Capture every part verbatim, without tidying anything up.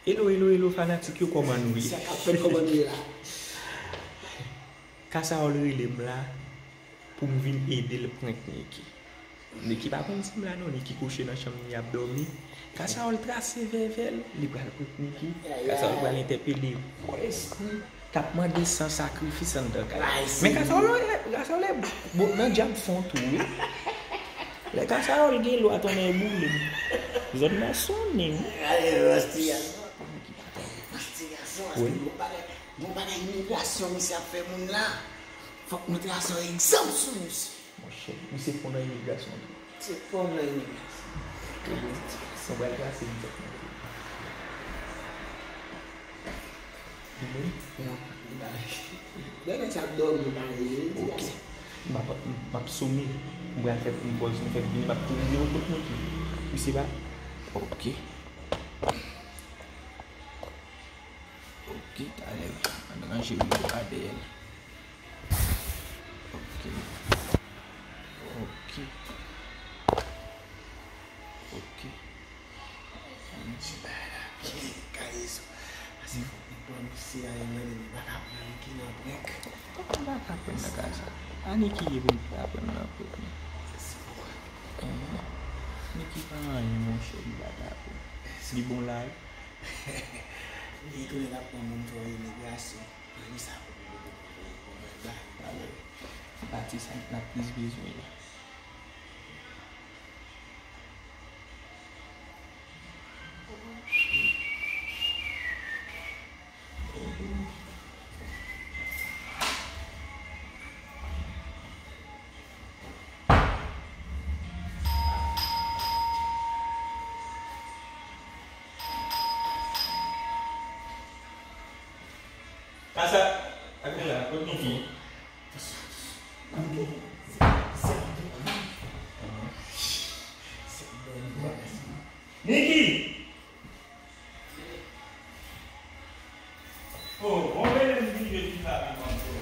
Hello, hello, hello, fanatik yo, kòman nou ye? Sa k ap fèt, kòman nou ye la? Kasayòl rele m la pou m vin ede l prank Niki. Niki pa konn si m la non, Niki kouche nan chanm li ap dòmi. Kasayòl trase vèvè l, li pral prank Niki. Kasayòl pral entèpele gwo espri k ap mande san sakrifis anndan kay la. Men Kasayòl, Kasayòl bon nan dyab fon tou wi. Lè Kasayòl gen lwa tonnè boule m. Zòn nan sonnen wi. Wi. Gon bagay imigrasyon misye ap fè moun la. Fòk nou trase yon egzanp sou misye. Monchè, misye fon nan imigrasyon tou. Misye fon nan imigrasyon. Mwen pral trase egzanp nan tou. Wi. Dèyè nèg sa ap dòmi, pa rele. Ok. M ap, m ap some. Mwen pral fè yon pòz, mwen fè vini, m ap tou rive yon kote mwen tou. Misye pa. Ok. Ok, talè, ann ranje rido a dèyè l. Ok. Ok. Ok. Ann di bagay la byen, Kalezo. Pase fòk nou pran misye a, e mwen menm, m pa ka pran Niki nan prank. Kòman m pa ka pran nan kay sa? A Niki ye pou m pa pran nan prank, non? Mèsi pou. Niki pa anyen, monchè, li pa ka pran. Li bon la wi. Li tounen l ap pran moun fè imigrasyon. Premye sa pou pou pou pou pou pou bay. Pati sa n ap plis bezwen la. Kasa, ak la, kot Niki? Niki! Oh, bon, men m vin jwe FIFA avan tou.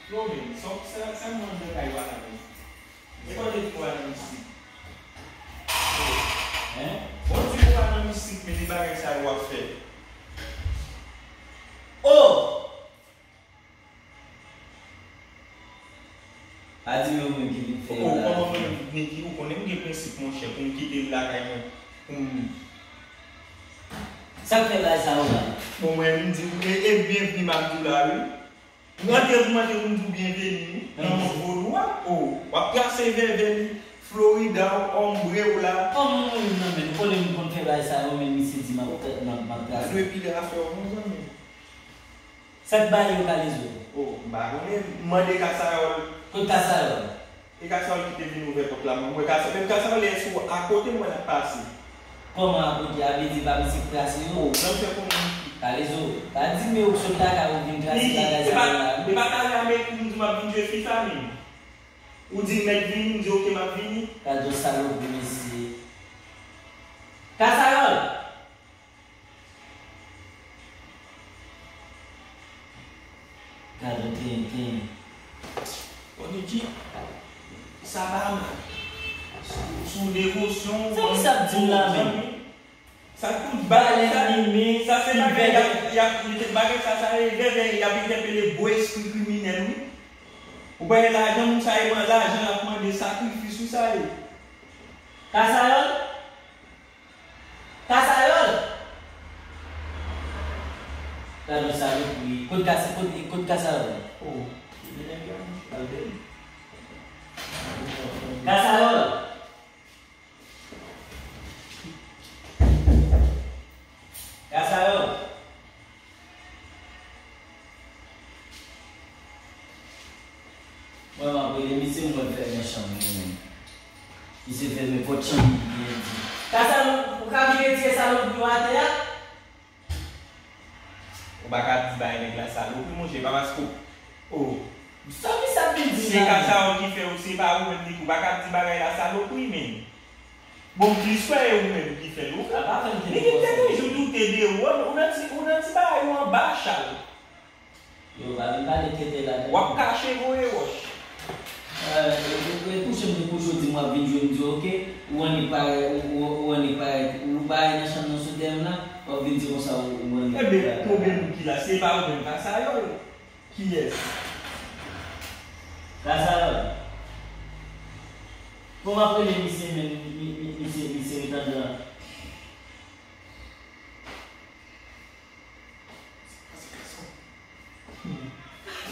Yo, men, sa, sa, sa m mande kay w la, men. E kote pou w al nan mistik? Hein? Bon, di pou w al nan mistik, men de bagay sa yo w ap fè. Oh! Pa di men ou menm ki vin fè yo la. Oh, kòman mwen menm ki vin ki ou konnen m gen prensip, monchè, pou m kite l lakay mwen, pou m Sa k fè bagay sa yo la? Bon, mwen, m di w, e, e byenvni m ap di w la, wi. M rantre pou m antre pou m di w byenveni, wi. Nan mond vodou a, o, w ap trase vèvè li, Florida w, onbre w la. Kòman mwen menm nan men, ou konnen m konn fè bagay sa yo, men misye di m ap, m ap, m ap trase. Dwe pile afè w, mon zanmi. Sa k bay yo Kalezo? O, m pa konnen, m mande Kasayòl. Kot Kasayòl? E Kasayòl ki te vin ouvè pòt la, mwen wè Kasayòl, menm Kasayòl lè sou akote m wè l ap pase. Kòman akote a? Vle di pa misye k trase yo? O, jan m fè konnen. Kalezo, pa di men ou k sot lakay ou vin trase bagay sa yo la. E pa talè a m ekri w m di w m ap vin jwe FIFA menm. Ou di m mèt vini, m di oke m ap vini. Gad yon salopri mesye. Kasayòl! Gad yon tenten. Bon, Niki, sa pa mal. Sou, sou devosyon, sa ki sa ap di m la menm? Sa tout bagay, sa, sa se bagay y ap, y ap, y ap, bagay sa, sa e vèvè, y ap entèpele gwo espri kriminèl, wi. Ou pa wè lajan moun sa e pran lajan, l ap mande sakrifis, wi, sa ye. Kasayòl? Kasayòl! Gad yon salopri. Kot Kasa-, kot, kot Kasayòl? Oh, men nèg la, al byen. Kasayòl! Kasayòl! Mwen, m ap rele misye, m wè l fèmen chanm li menm. Misye fèmen pòt chanm li byen di. Kasayòl, ou ka vin retire salopri yo atè a? Ou pa ka di bay nèg la salopri, monchè, pa paske w, o. Sa ki sa vin di la? Se Kasayòl ki fè w, se pa ou menm, Niki, ou pa ka di bagay la salopri, men. Bon, m plis wè e ou menm ki fè l, ou fè. Niki, m te toujou doute de ou, ou nan ti, ou nan ti bagay ou anba chal. Yo, pa vin pale tenten la, non. W ap kache voye wòch. Kouche m te kouche, w di m w ap vin jwenn m, di w oke, ou annik parèt, ou annik parèt, ou bay nan chanm nan sou tè m la, w ap vin di konsa ou annik parèt. Ebyen, pwoblèm ou ki la, se pa ou menm, Kasayòl. Kiyès? Kasayòl. Kòman w ap rele misye menm, misye, misye ret anndan an?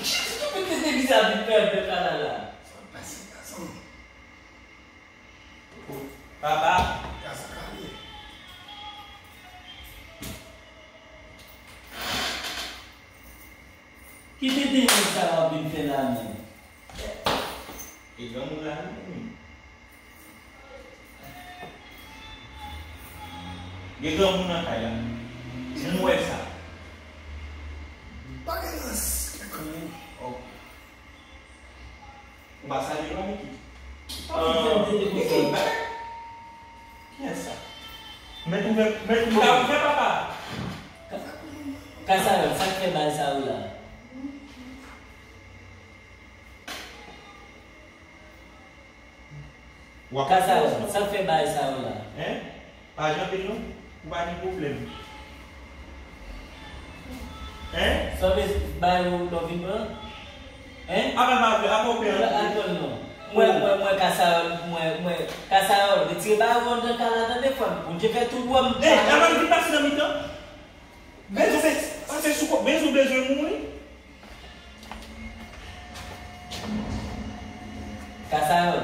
Kiyès ki mete deviz a vin pèdi kalala? Papa. Kasa kale. Ki tenten nèg sa yo ap vin fè la menm? E granmoun la menm. Gen granmoun nan kay la. Nou wè sa. Pa gen rans. Oh. Ou pa salye non, Niki. Niki, kiyès sa? Mèt ouvè, mèt ouvè, ouvè papa. Kasa, sa k fè bagay sa yo la? Kasa, sa k fè bagay sa yo la? Hein? Pa janbe non, ou pa gen pwoblèm. Hein? Sa vle bay ou lò vin pran? Hein? Apa l pa vle, apa w pè anpil? Al pran non. Mwen, mwen, mwen, Kasayòl, mwen, mwen, Kasayòl, retire bagay ou anndan kay la, tande frè m. Bondye fè tout wòm. Hein, apa l vin pase nan mitan? Bezwen, pase sou kò, bezwen, bezwen mouri. Kasayòl,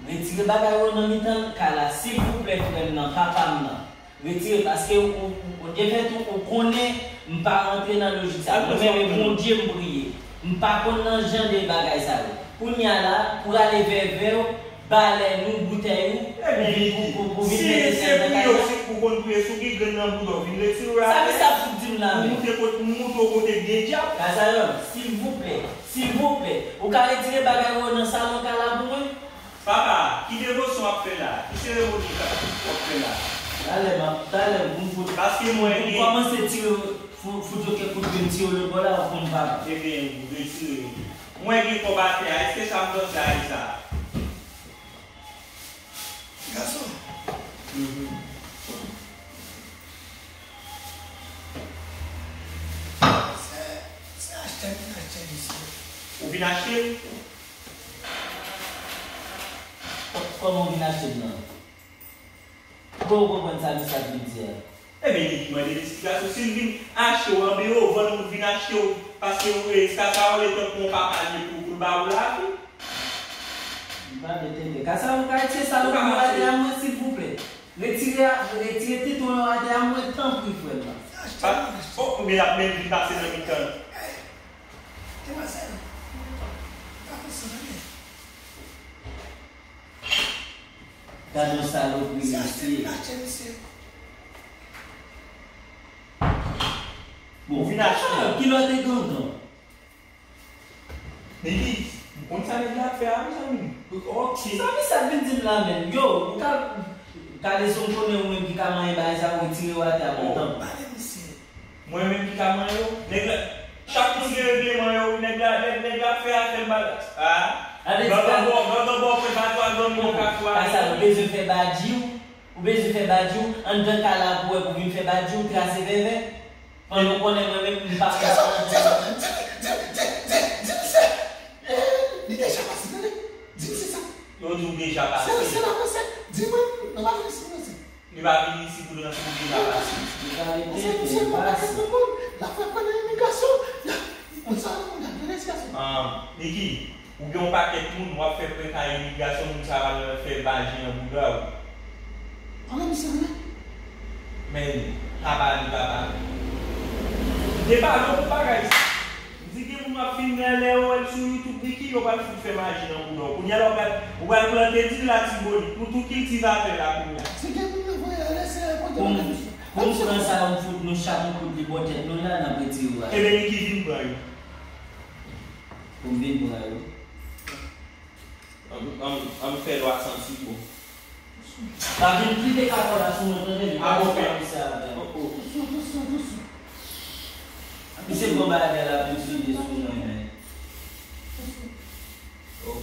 retire bagay ou nan mitan kay la, silvouplè, frè m nan, papa m nan. Retire, paske ou, ou, ou, Bondye fè tou, ou konnen m pa rantre nan lojik sa. Mwen menm, e Bondye m priye. M pa konn nan jan de bagay sa yo. Kounye a la, pou rale vèvè w, balèn ou, boutèy ou, pou vin, pou, pou, pou vin mete sèl nan kay la. Si se priye w, si ou konn priye, si w gen grenn nan bouda w, vin retire w la. Sa misye ap fout di m la menm? Pou moute kote, pou moute w kote byen dyab. Kasayòl, silvouplè, silvouplè, ou ka retire bagay ou nan salon kay la pou mwen? Papa, ki devosyon w ap fè la? Ki seremoni w ap fè la? Talè m ap, talè m pou m fout, paske mwen pou m gen kòmanse tire, fou-, fout yo kèk kout pye, m tire w lòt bò la, ou konn papa. Ebyen, ou retire. Mwen gen kòb atè a, èske sa m panse a e sa? Gason. Mhm. Se, se achte m vin achte misye. Ou vin achte l? Kò-, kòman w vin achte m nan? Bon, ou konprann sa misye ap vin di a? Ebyen, li mande l esplikasyon. Si l vin achte w anben, ou vann ou vin achte w, paske ou, e, sa, sa w le tankou yon papa l ye pou, pou l ba ou lavi. M pa vle tenten. Kasa, ou ka retire salopri yo atè a mwen, silvouplè? Retire a, retire tenten yo atè a mwen, tanpri, frè m nan. Pa, oh, men l ap menm vin pase nan mitan. Demwazèl, pa konsa, tande. Gade yon salopri, mesye. Bon, ou vin achte. Ah, kilòt e gangan. Niki, ou konn sa nèg la ap fè a, mezanmi? Ok. Sa misye ap vin di m la menm? Yo, ou ka, gade si w konnen ou menm ki ka manyen bagay sa yo, retire yo atè a, bon, tanpri. Pale misye. Mwen menm ki ka manyen yo? Nèg la, chak moun gen regleman yo, wi, nèg la, nèg, nèg la ap fè afè l mal. Ah. Gangan bò, gangan bò, pwen pa twa, gangan bò, kat fwa. Kasa, ou bezwen fè badji w, ou bezwen fè badji w, anndan kay la pou wè pou vin fè badji w, trase vèvè. Pandan w konnen mwen menm, m pa fè sa. Di, di, di, di, di, di, di, misye. Eh, li deja pase, tande. Di misye sa. Yo di w deja pase. Se, se la, se, di mwen, nan la, se, se, se. Li pa vin isi pou l rantre, li deja pase. Li pa rete, misye, misye, li pase. L ap fè kwè nan imigrasyon. Moun sa yo, moun ap vin imigrasyon. Ah, Niki, ou gen yon pakèt moun, w ap fè kwè kay imigrasyon, moun sa yo al fè badji nan bouda w. Konnen misye renmen? Men, papa li, papa li. M te pale w pou bagay sa. M di gen moun w ap filme anlè yo, wè l sou YouTube, Niki, yo pral fout fè maji nan bouda w. Kounye a la, ou pral, ou pral plante dil Latibonit pou tout kiltivatè la kounye a. Si gen moun yo voye anlè, se kote yo mete misye. Pou m pran sa yo, m fout nou chak yon kout li bò tèt nou la, n ap retire yo a. Ebyen, Niki, vin pran yo. Pou m vin pran yo. Ann, ann, ann fè lwa santi bon. Pa vin kite kakò la sou mwen, tande, li pa di pa misye avè m. Misye pran bagay la vin sou mwen, men. Oh.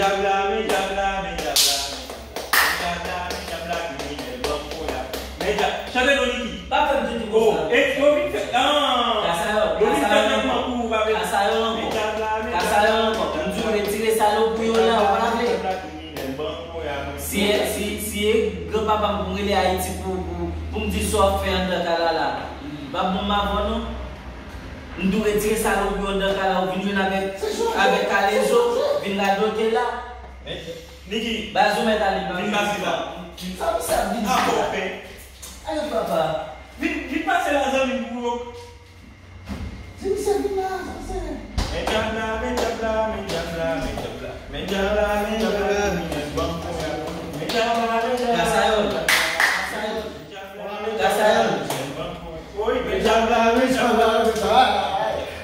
Djab la, men djab la, men djab la, men djab la. Men djab la, men djab la, kriminèl, banm kola. Men djab, chante non, Niki. Pa fè m tete konsa. Oh, e, yo vin fè, ah. Kasayòl, yo vin fè trètman pou ou, pa vle. Kasayòl ankò. Men djab la, men djab la. Kasayòl ankò. M di w retire salopri yo la, ou pa vle. Men djab la, men djab la, kriminèl, banm kola, men. Si e, si, si e granpapa m pou m rele Ayiti pou, pou, pou m di sa w ap fè anndan kay la la. M p ap bon m avè w non. M di w retire salopri yo anndan kay la, ou vin jwenn avèk, avèk Kalezo, vin radote la. Niki, Bazou mèt ale nan vin pase la. Sa misye ap vin di la? Ankò pè. Ayo papa. Vin, vin pase la, zanmi m, pou yo. Di misye vin la, sa se. Men djab la, men djab la, men djab la, men djab la. Men djab la, men djab la, men djab la, men djab la. Men djab la, men djab la. Kasayòl. Kasayòl. Kasayòl. Woy, men djab la, men djab la, men djab la.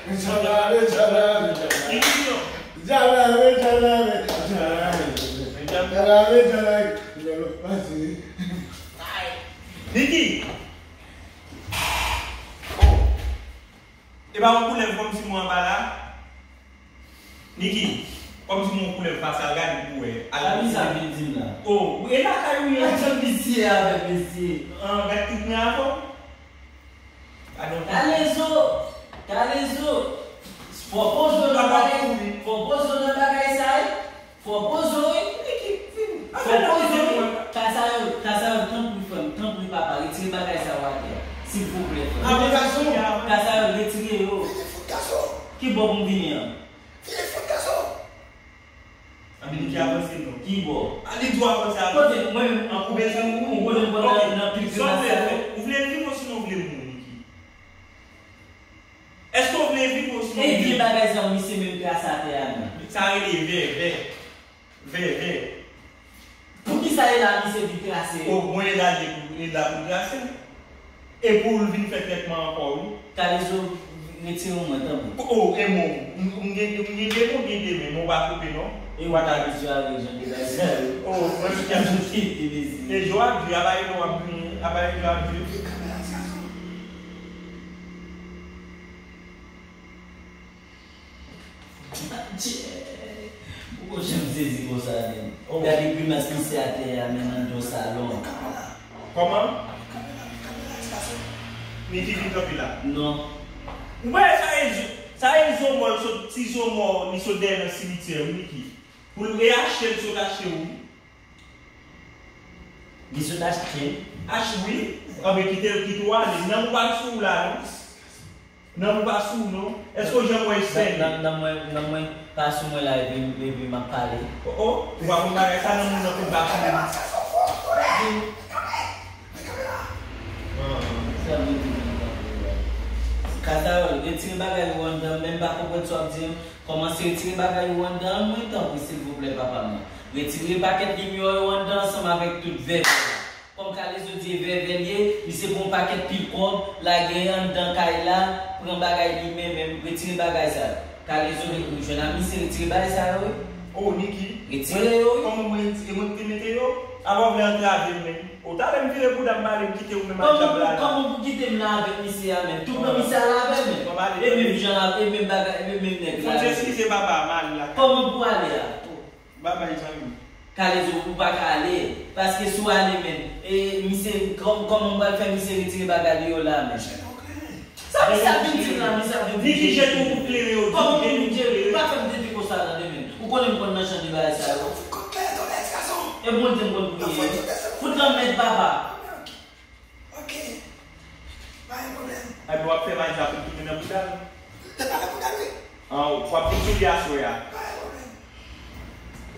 Men djab la, men djab la, men djab la. Djab la, men djab la, men djab la. Men djab la, men djab la. Niki! Oh! E pa yon koulèv kòmsi mwen anba la? Niki, kòmsi mwen yon koulèv fasyal, gade pou wè. Sa misye ap vin di m la? Oh, e lakay ou ye? Gad jan misye avèk mesye. Ah, gad tout men avè w. Gade yon Kalezo, Kalezo. Fò poze w nan bagay, fò poze w nan bagay sa, wi. Fò poze w, wi, Niki, vini. Fò poze w, wi. Kasayòl, Kasayòl, tanpri, frè m, tanpri, papa, retire bagay sa yo atè a. Silvouplè, frè m. Kasayòl, retire yo. Ki bò pou m vini an? Ann, Niki, avanse non. Ki bò? Ann, li di w avanse, avanse. Kote, mwen menm, ou bezwen, ou konnen m konn nan, nan pil grimas sa yo. Ou vle viv osinon ou vle mouri, Niki? Èske w vle viv osinon w vle mouri? E vye bagay sa yo, misye menm trase atè a menm. Sa rele vèvè. Vèvè. Poukisa e la misye vin trase yo? O, mwen e la li ye pou, e la pou trase. E pou l vin fè trètman ankò, wi. Kalezo, retire w mwen, tanpri. O, e mwen, m, m gen, m gen de men, m gen de men, men w pa koupe, non. E w pa ta bezwen avèk jan de bagay sa yo. O, mwen ki ap soti. E je w ap di, a pa e non w ap di, a pa e je w ap di. Adye! Ou poko janm sezi konsa, menm. Oh. Gade grimas misye atè a, menm anndan yon salon. Kòman? Niki vin kanpe la. Non. Ou wè sa e zo-, sa e zo mò, l sot, ti zo mò, li sot dèyè nan simityè, wi, Niki. Pou l reyachte, l sot achte, wi. Li sot achte. Achte, wi. Anben, kite l, kite w ale. Nanm ou pa sou ou la, non. Nanm ou pa sou ou, non. Èske w janm wè Estelle? Nanm, nanm mwen, nanm mwen pa sou mwen la, epi, epi m ap pale. O, o, ou pa konn bagay sa, nanm ou nan konn pa sou ou. Sa vle di, Kasayòl, retire bagay ou anndan, menm pa konprann sa w ap di an. Kòmanse retire bagay ou anndan an mwen, tanpri, silvouplè, papa mwen. Retire pakèt limyò yo anndan ansanm avèk tout vèvè a. Kòm Kalezo di e vèvè l ye, misye pran yon pakèt pikòb, lage anndan kay la, pran bagay li menm, menm, retire bagay sa yo. Kalezo, jwenn a misye, retire bagay sa yo, wi. O, Niki. Retire yo, wi. Kòman mwen, e mwen ki te mete yo? Avan w vle antrave m menm. O, talè m vire bouda m pale, m kite ou menm ak djab la. Kòman pou kite m la avèk misye a menm? Tout nan misye a la avè m menm. E menm jan la, e menm bagay, e menm nèg la. Fò n eskize papa, m ale la. Kòman pou ale a? Babay zanmi. Kalezo, ou pa ka ale. Paske si w ale menm, e misye, kòm, kòman m pral fè misye retire bagay li yo la menm? Sa misye ap vin di m la, misye ap vin di m. Niki jete yon kout kleren yo, di w jete yon kout kleren. Kòman pou m jere? Pa fè m tete konsa tande menm. Ou konnen m konn nan jan de bagay sa yo. Fout kout kleren tonbe ti gason. E Bondye m konn pou m ye. Fout lanmèd papa. Ok. Pa gen pwoblèm. Epi w ap fè mayi sa pou l tounen nan bouda l. Li te pale bouda l, wi. An, w ap vin sou li aswè a. Pa gen pwoblèm.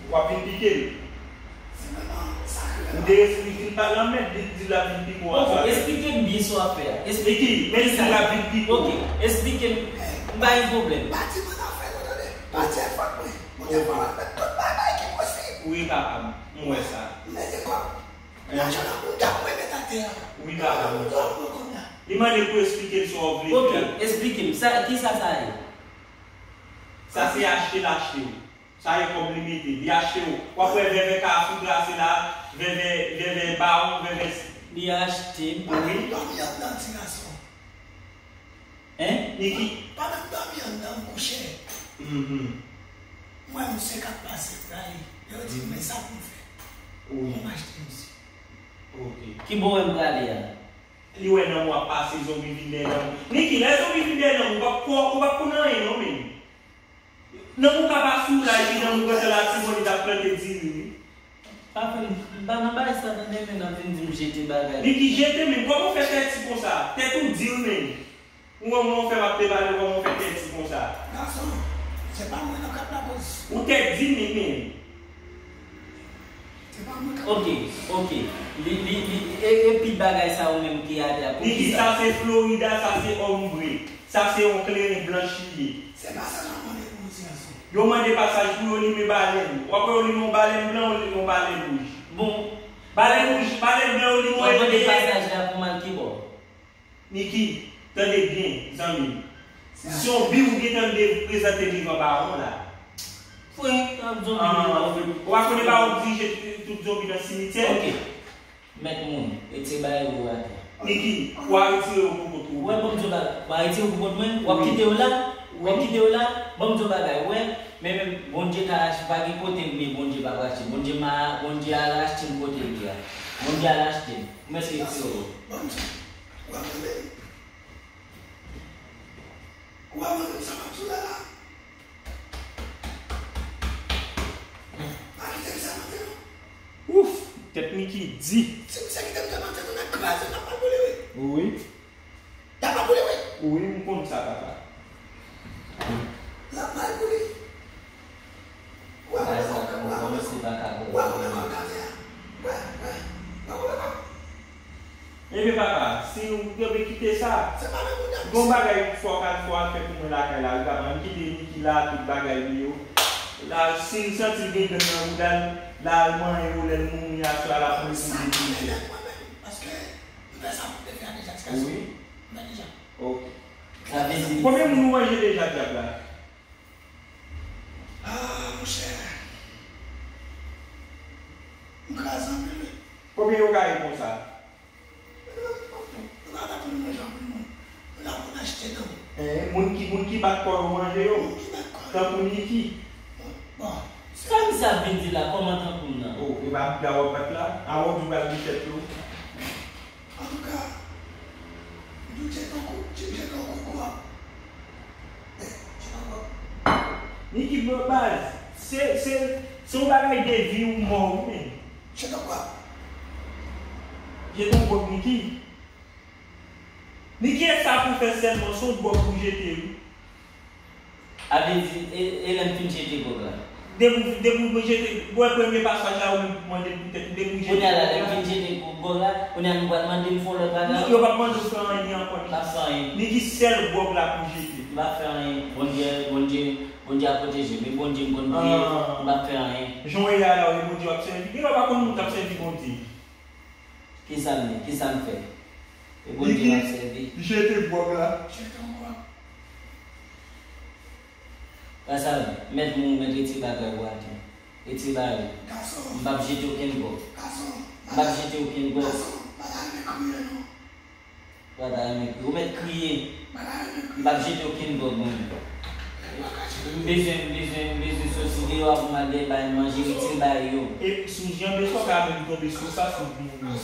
W ap vin pike l. Se vrèman sa ke. Ou te esplike l pa lanmèd, li di l ap vin pike w aswè a. Ok, esplike m byen sa w ap fè a. Esplike m. Men li di l ap vin pike w. Ok, esplike m. M pa gen pwoblèm. Pa di mwen nan fè nou tande. Pa di e fòt mwen. Mwen te fè w mèt tout bagay ki posib. Wi, papa m. M wè sa. M mete kòb. Lajan nan bouda mwen met atè a. Wi, papa. Ou ap pran kòb la. Li mande pou esplike l sa w vle fè a. Ok, esplike m. Sa, kisa sa ye? Sa se achte l achte w. Sa e kòb li mete. Li achte w. W ap wè vèvè Kafou trase la, vèvè, vèvè Bawon, vèvè. Li achte m. Wi. Dòmi anndan ti gason. Hein? Niki. Pandan m dòmi anndan, m kouche. Mhm. M Mwen se k ap pase prale. Yo di m, men sa pou m fè. Wi. Mwen m achte misye. Ok. Ki bò w wè m prale a? Li wè nan mwen ap pase, zonbi vin dèyè nan mwen. Niki, lè zonbi vin dèyè nan mwen, ou p ap ko- ou p ap konn anyen non, men. Nan mwen ka pa sou la, epi nan mwen kontan la, ti moun li t ap plante diri, wi. Pa fè m, m pa nan bagay sa tande, men n ap vin di m jete bagay. Niki, jete, men kòman w fè tèt ti konsa? Tèt ou di w, men. Ou wè mwen fè m ap te pale, kòman w fè tèt ti konsa? Gason, se pa mwen nan k ap lapoz. Ou tèt di, men, men. Se pa mwen k ap Ok, ok. Li, li, li, e, epi bagay sa ou menm ki atè a, pou Niki, ki sa sa? Se Florida, sa se ombre. Sa se yon kleren blanch li ye. Se pa sa n ap mande pou misye gason. Yo mande pasaj pou yo limen balèn. W ap wè yo limen yon balèn blan, yo limen yon balèn wouj. Bon, Balèn wouj, balèn blan, yo limen w ap yon mande epè. Pasaj la pou m al ki bò? Niki, tande byen, zanmi m. Zonbi ou gentan de prezante devan bawon la. Frenk, ap zonbi Ah, yo. w ap konnen bawon dirije tout zonbi nan simityè? Ok. Mèt moun, retire bagay ou atè. Niki, w a retire yo pou kont ou. Wè, ban m di w bagay. W a retire yo pou kont mwen? W ap Wi. Kite yo la? W ap Wi. Kite yo la? Ban m di w bagay. Wè, men menm Bondye ka rachte, pa gen kote m ye, Bondye p ap rachte. Bondye ma, Bondye al rachte m kote m ye a. Bondye al rachte m. Ou mèt retire yo. Bon, sa. Ou ap mande m. Ou ap mande m sa m ap di w la la. Pa kite m sa mande non. Ouf, tèt Niki di. Si misye kite m sa mande nou nan kraze, n ap mal boule wi. Wi. N ap mal boule wi. Wi, m konn sa, papa. N ap mal boule. Ou ap Bagay sa mande pou ou ap mande kòmanse pa ka bon. Ou ap mande kòl kraze a. Wè, wè. Wè, wè, wè. Ebyen papa, si ou dwe kite sa, Se pa nan moun nan. Gon bagay fò w ka fò w al fè pou mwen lakay la, wi papa, m kite Niki la, tout bagay li yo. La, si l santi l gen gang nan bouda l, la al manyen yo lè l mouri aswè a, l ap mouri pou li. Paske m fè sa pou te fè a deja, ti gason. Wi. M fè deja. Ok. Sa vle di. Konbyen moun ou manje deja dyab la? Ah, monchè. M kraze anpil wi. Konbyen yo ka ye konsa? Nou pa ta pou nou manje anpil moun. Nou ta pou n achte tou. Eh, moun ki, moun ki bat kò yo manje yo. Moun ki bat kò yo. Tankou Niki. Bon. Sa misye ap vin di la, kòman tankou m nan? Oh, e pa bouda w ap bat la? Avan w di w pral gen tèt yo. Antouka, nou jete yon kou, jete yon kou kwa. Eh, jete yon kou. Niki bro baz, se, se, se yon bagay de vi ou mò wi men. Jete yon kou. Jete yon gwòg Niki. Niki e sa pou fè sèlman, se yon gwòg pou jete wi. A vle di, e, e lè m fin jete gwòg la. Depi, depi w jete, wè premye pasaj la ou menm pou mande pou tèt ou, depi w jete. Kounye a la, lè m fin jete gwòg la, kounye a nou pral mande m fè yon lòt bagay. Non, yo p ap mande w fè anyen ankò. M p ap fè anyen. Niki sèl gwòg la pou jete. M p ap fè anyen. Bondye, Bondye, Bondye ap pwoteje m. E Bondye m konn priye, m p ap fè anyen. Jan w ye a la, w e Bondye w ap sèvi. Gen lè w pa konn moun k ap sèvi Bondye. Kisa m ye? Kisa m fè? E Bondye m ap sèvi. Jete gwòg la. Jete yon gwòg. Pase, mèt moun, mèt retire bagay ou atè. Retire bagay ou. M p ap jete okenn gwòg. M p ap jete okenn gwòg. Ou pa ta renmen kriye. Ou mèt kriye. M p ap jete okenn gwòg mwen. M bezwen, m bezwen, m bezwen soti deyò a pou m al dèyè bay manje, retire bagay yo. E sou jan bezwen sa menm tonbe sou sa sou moun.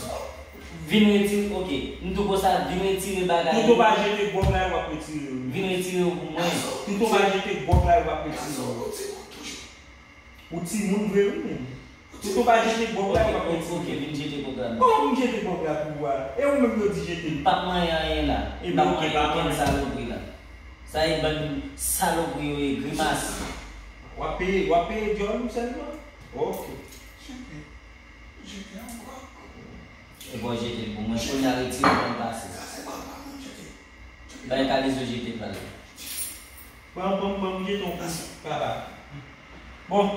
Vin retire, ok. M tou konsa, vin retire bagay yo. Touto pa jete gwòg la, yo p ap retire yo. Vin retire yo pou mwen. Touto pa jete gwòg la, yo p ap retire yo. Ou timoun vre wi menm. Touto pa jete gwòg la, yo p ap retire. Ok, vin jete gwòg la. Oh, vin jete gwòg la pou ou a. E ou menm yo di jete l. M p ap manyen anyen la. M p ap manyen okenn salopri la. Sa e bann salopri yo ye, grimas. W ap peye, w ap peye djòl ou sèlman? Ok. Jete. Jete ankò. E bon, jete l pou mwen. Kounye a retire l ban m pase. Sa se bò pa moun jete. Bay Kalizo jete pral. Pran, pran, pran, jete yon kou, papa. Bon,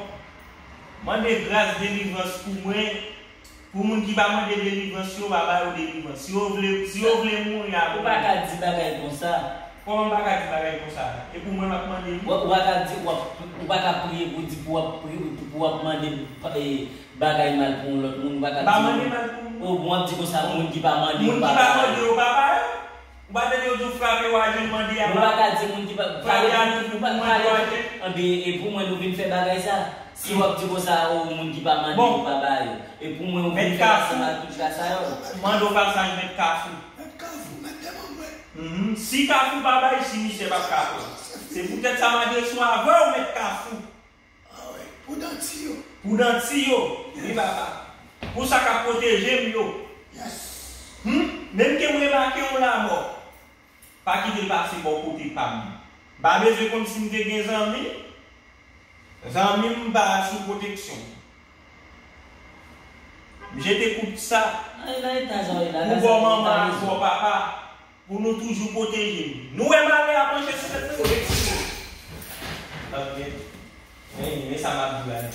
mande gras delivrans pou mwen. Pou moun ki pa mande delivrans yo, pa ba yo delivrans. Si yo vle, si yo vle mouri avè. Ou pa ka di bagay konsa. Kòman m pa ka di bagay konsa? E pou mwen m ap mande wi. Ou pa ka di, ou pa ka priye pou di pou w ap priye, pou w ap mande bagay mal pou yon lòt moun, ou pa ka di. M pa mande mal pou moun. Ou bon, w ap di konsa, moun ki pa mande yo pa ba yo. Moun ki pa mande yo pa ba yo. Ou pa tande yo di w frape w a jwenn, mande a pa. Nou pa ka di moun ki pa frape a nou pou mande w a jwenn. Anben, e pou mwen nou vin fè bagay sa. Si w ap di konsa, o, moun ki pa mande yo pa ba yo. E pou mwen ou vin fè ansanm ak tout Kasayòl. Mande w pasaj, mèt Kafou. Mèt Kafou, mèt demanbre. Mhm. Si Kafou pa bay, si misye p ap ka pran. Se poutèt sa m adrese w avè w, mèt Kafou. Ah wi, pou danti yo. Pou danti yo. Wi, papa. Pou sa k ap pwoteje m yo. Yes. Hmm? Menm ke m remake yon lamò, pa kite l pase bò kote pa m. M pa bezwen konn si m te gen zanmi. Zanmi m pa sou pwoteksyon. M jete kout sa pou bò manman ak bò papa. Pou nou toujou pwoteje nou. Nou wè malè a panche sou tèt mwen, retire. Tande byen. Men, men sa m ap di la.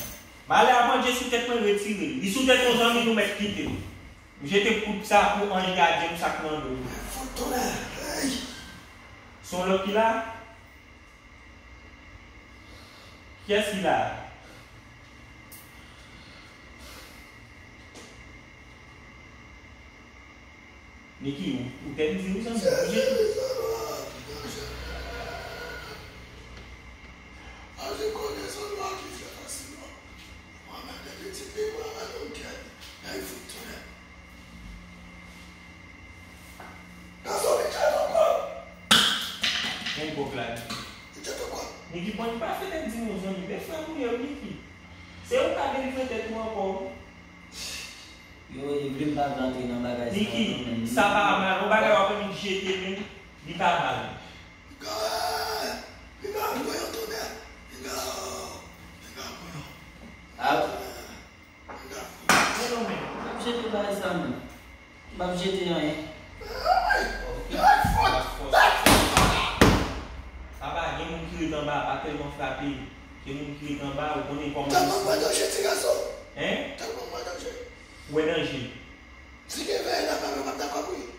Malè a panche sou tèt mwen, retire. Li sou tèt yon zanmi, nou mèt kite l. M jete kout sa pou anj gadyen m sa k nan do. Fout tonè. Hey. Se yon lòt ki la? Kiyès ki la? Niki, ou, ou te di ou santi ou jete. Gason, li tchèt ankò. Men kòk la. Li tchèt ankò. Niki, bon, pa fè tèt di nou zanmi. Bèf la mouye w, Niki. Se ou ka delivre tèt ou ankò, wi. Yo, e vle m pa vle antre nan bagay sa yo, non, men Niki, sa pa mal. Yon bagay w ap annik jete menm, li pa mal. Piga, piga, voyons tonnerre. Piga, piga, voyons. Ah. Piga, voyons. Non, non, men. M ap jete bagay sa, non. M ap jete anyen. Papa, gen moun ki ret anba, pa tèlman frape. Gen moun ki ret anba, ou konnen kòman. Tèlman pran danje, ti gason. Hein? Tèlman pran danje. Ou wè danje. Si gen vèy la, pa mwen, m ap dakò pou li.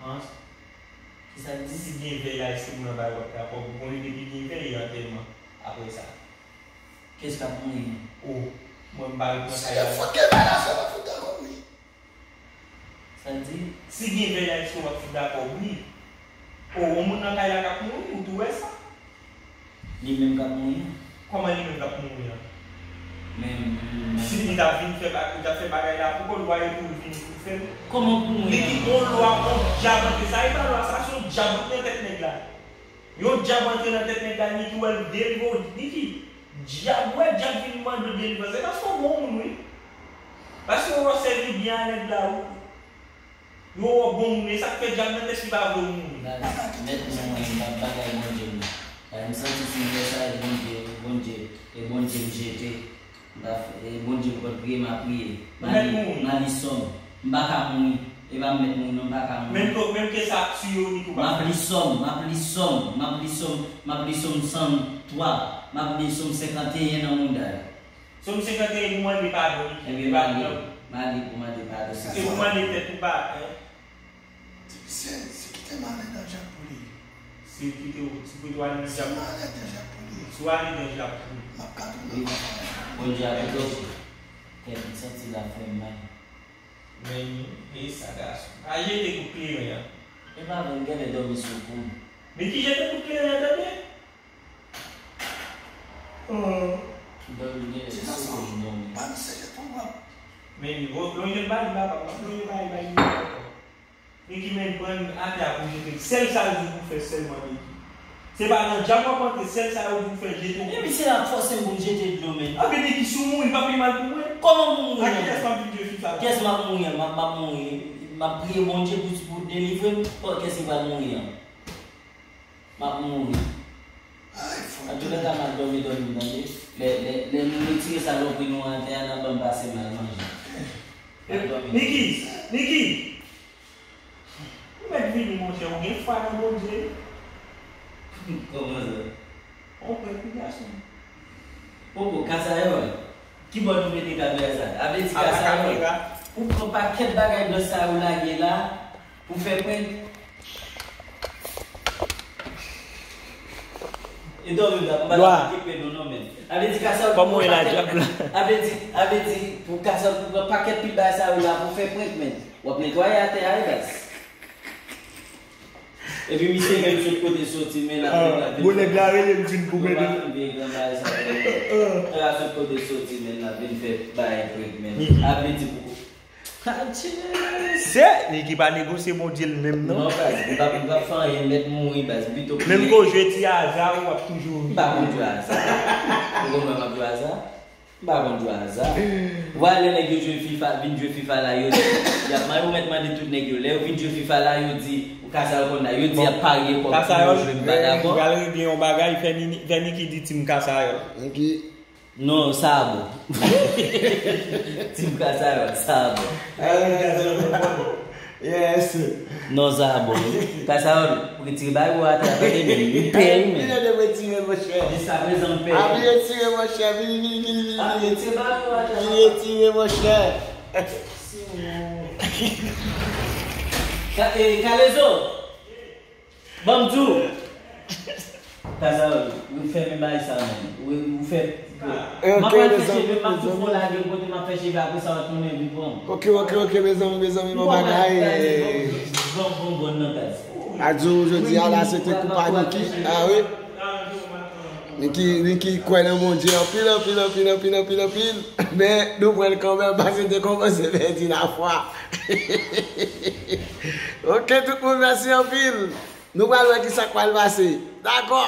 Hein? Kisa l di? Si gen vèy la, èske moun nan pa yo p ap dakò pou konnen depi gen vèy, antèman apre sa. Kiyès k ap mouri an? O, mwen m pa reprann kay la. Si gen fout gen vèy la, se m ap fout dakò pou li. Sa l di? Si gen vèy la, èske w ap fout dakò pou li? O, yon moun nan kay la k ap mouri, ou tou wè sa? Li menm k ap mouri an. Kòman li menm k ap mouri an? Men, men, si li t ap vin fè ba-, li t ap fè bagay la pou kò l, w a ye pou l vin pou l fè l. Kòman pou mouri an? Li ki gon lwa, gon dyab antre. Sa e pa lwa, sa se yon dyab ki nan tèt nèg la. Yon dyab antre nan tèt nèg la, Niki, wè l delivre w, Niki. Dyab, wè dyab vin mande w delivrans. Se paske w bon moun, wi. Paske w sèvi byen a nèg la, wi. Yo wè w bon moun, e sa k fè dyab nan tèt li pa vle w mouri. Gade, mèt mwen, mwen, m p ap bagay Bondye m nan. Gade, m santi si m fè sa, e Bondye, Bondye, e Bondye m jete. M pa fè, e Bondye m konn priye, m ap priye. M ap li, m ap li sòm. M pa ka mouri. E pa m mèt mouri, non, m pa ka mouri. Menm ke, menm ke sa ap tiye w, Niki, ou pa. M ap li sòm, m ap li sòm, m ap li sòm, m ap li sòm san twa. M ap li sòm senkanteyen nan mouda yo. Sòm senkanteyen pou mande padon, Niki. Ebyen, m a li, m a li pou mande padon, se sa. Se pou mande tèt ou pa, hein? Depi se, se kite m ale nan dyab pou li. Se kite w, se kite w ale nan dyab. Se m ale nan dyab pou li. Se w ale nan dyab pou li. M ap ka tounen. Wi. Bondye ap pwoteje. Kè m santi l ap fè m mal. Men, e sa gason. Pa jete kout kleren an. E pa vre, m genlè dòmi sou kou m. Men ki jete kout kleren an, tande? Oh. M dòmi, m genlè sou kou m dòmi. Ban m sèvyèt pou m pran. Men, lonje l ba li, papa, lonje l ba li, ba li. Niki, men pran atè a pou jete l. Sèl sa yo di w pou fè sèlman, Niki. Se pa nan dyab w ap antre, sèl sa yo di w fè, jete w. Epi se l ap fòse m pou m jete dlo, men. Anben, Niki, si w mouri, pa pi mal pou mwen. Kòman pou mouri? A kiyès m ap vin jwe fif avè? Kiyès m ap mouri an? M ap, m ap mouri. M ap priye Bondye pou, pou delivre m. Kò, kiyès ki pral mouri an? M ap mouri. Antoulèka, m ap dòmi, dòmi, tande. Lè, lè, lè nou retire sa lòpri nou an atè a, n ap ban m pase mal manje. M ap dòmi. Niki! Niki! Ou mèt vini, monchè, ou gen fwa nan Bondye. Kòman sa? On prèt wi, gason. Poko, Kasayòl. Ki bò nou mete kamera sa? A vle di Kasayòl, ou pran pakèt bagay blanch sa yo lage la pou fè prank. E dòmi m t ap, m pa t ap okipe nou non, men. A vle di Kasayòl pou pran pakèt, a vle di, a vle di pou Kasayòl pou pran pakèt pil bagay sa yo la pou fè prank, men. W ap netwaye atè a wi, baz. Epi misye menm sot kote soti, men l ap vin, l ap vin. Bon, nèg la rele m vin pou mete. Yo pa fin vye gran bagay sa, men. Nèg la sot kote soti, men l ap vin fè bagay prèt, men. Ap vin di pou. Atye. Se, Niki pa negosye Bondye l menm, non. Non, baz, m p ap, m p ap fè anyen, m mèt mouri, baz, m pito priye. Menm ke w jwe ti aza, w ap toujou. M pa konn jwe aza. Ou konn wè m ap jwe aza? M pa konn jwe aza. Vwala lè nèg yo jwe FIFA, vin jwe FIFA la, yo di, y ap mande, ou mèt mande tout nèg yo. Lè yo vin jwe FIFA la, yo di, ou ka sa yo konn la, yo di y ap parye kòb pou yo jwe, m pa dakò. Pral regle yon bagay, fè Nini, fè Niki di Team Kasayòl. Niki. Non, sa a bon. Team Kasayòl, sa a bon. Yes. Non, sa a bon. Kasayòl, retire bagay ou atè a, tande, men, m pè, wi, men. Li retire, monchè. Jiskaprezan, m pè. A, li retire, monchè. Vini, vini, vini, vini. A, retire bagay ou atè a. Li retire, monchè. Ka-, eh, Kalezo. Ban m di w. Kazawòl, ou fèmen bagay sa, menm. Ou, ou fè. M ap al fè cheve, m ap tou fon lage m kote m ap fè cheve, apre sa w ap tounen vin pran m. Ok, ok, ok, mezanmi, mezanmi, bon bagay. Bon, bon, bon, nan kaz. A di w jodi a la, se te kou pa Niki. A wi. Niki, Niki kwè nan Bondye anpil, anpil, anpil, anpil, anpil, anpil. Men, nou pran l kanmenm, paske te kòmanse pèdi lafwa. Ok, tout moun, mèsi anpil. Nou pral wè kisa k pral pase. Dakò.